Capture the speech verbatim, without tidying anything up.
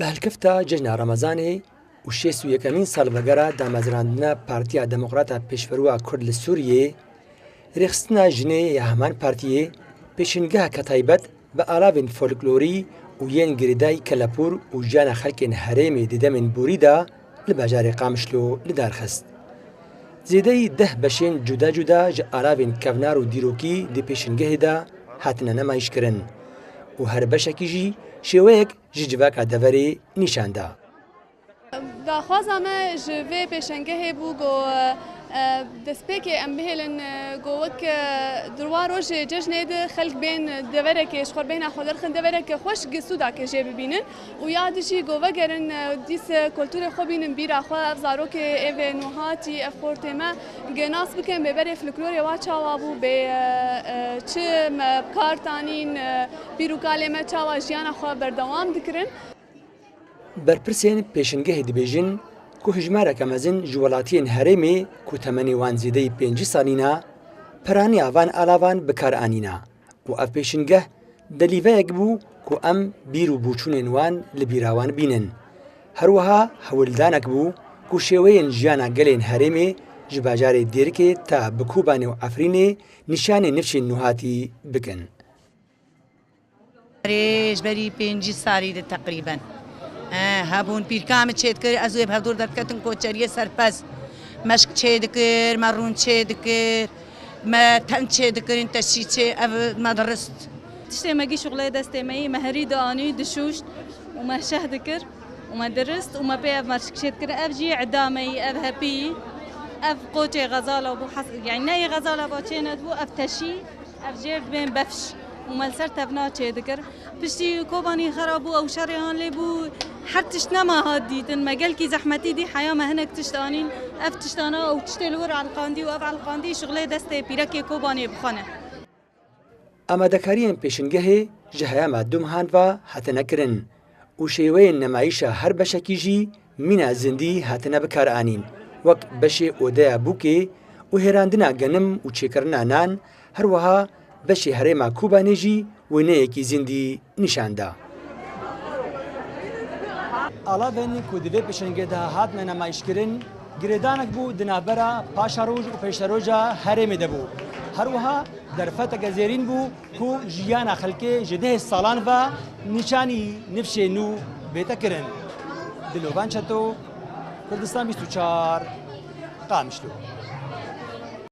Bi helkefta Cejna Remezanê û şêst û yekemîn salvegera damezrandina Partiya Demokrata Pêşverûa Kurd li Sûriyê, rêxistina jinê ya heman partiyê pêşîngeheke taybet bi alavên folklorî û yên girêdayî kelepûr û jiyana xelkên herêmê di demên borî de li bajarê Qamişlo li dar xist. Zêdeyî deh beşên cuda cuda ji alavên kevnar û dîrokî di pêşîngehê de hatine nemayîşkirin û her beşekî jî şêweyek ji civaka deverê nîşan da. Daxwaza me ji vê pêşengehê bû ku, e, destpêkê em bihêlin, e, ku wek, e, di wa rojê cejnê de xelk bên deverekê ji xwe bêhna xwe derxin, devereke xweş gi sûdakê jê bibînin û ya dijî ku vegerin, e, dîs kulturê xwe bînin bîra xwe, ev zarokê êvê nûhatî, ev xortê me gi nas bikin, bê berê folklorê wa çawa bû, bê, e, e, çi me bi kar tanîn, e, pîr û kalê me çawa jiyana xwe berdewam dikirin. Berpirsên pêşingehê dibêjin ku hijmareke mezin ji welatiyên herêmê ku temenê wan zêdeyî pêncî salîn e, piraniya van alavan bi kar anîne û ev pêşingeh delîveyek bû ku em bîr û boçûnên wan li bîra wan bînin. Her wiha hewildanek bû ku şêweyên jiyana gelên herêmê ji bajarê Dêrikê ta bi Kobanê û Efrînê nîşanê nifşên nûhatî bikin. Erê, ji berî pêncî salî de teqrîben. He, hebûn pîrka min çêdikir, ez û ê bi hevdor derdiketin koçeriyê serpez. Meşk çêdikir, me rûn çêdikir, me ten çêdikirin, teşî çê, ev me dirist. Tiştê me gî şuxulê destê me yî, me herî dianî, dişûşt û me şeh dikir û me dirist û me pê ev meşk çêdikir. Ev jî eda me yî, ev hepî yî, ev qoçê xezala bû, hes-, yanî ne yê xezala ba çê nedibû, ev teşî. Ev jêr dibên befş û me li ser tevna çêdikir. Piştî Kobanî xera bû, ew şerê han lê bû, her tişt nema hat dîtin. Me gelkî zehmetî dî, heya me hinek tişt anîn. Ev tiştana ew tiştê li wir elqandî û ev elqandî şixulê destê pîrekê Kobanê bi xwe ne. Amadekariyên pêşingehê ji heyama du mehan ve hatine kirin û şêweyên nemayîşa her beşekî jî mîna zindî hatine bikaranîn, wek beşê odeya bûkê û hêrandina genim û çêkirina nan, her wiha beşê herêma Kobanê jî wêneyekî zindî nîşan da. Alavên ku di vê pêşengê de hatine nemayîşkirin, girêdanek bû di navbera paşeroja û pêşeroja herêmê de bû. Her wiha derfeteke zêrîn bû ku jiyana xelkê ji deh salan ve nîşanî nifşê nû bête kirin. Dilovan Çeto, Kurdistan bîst û çar, Qamişlo.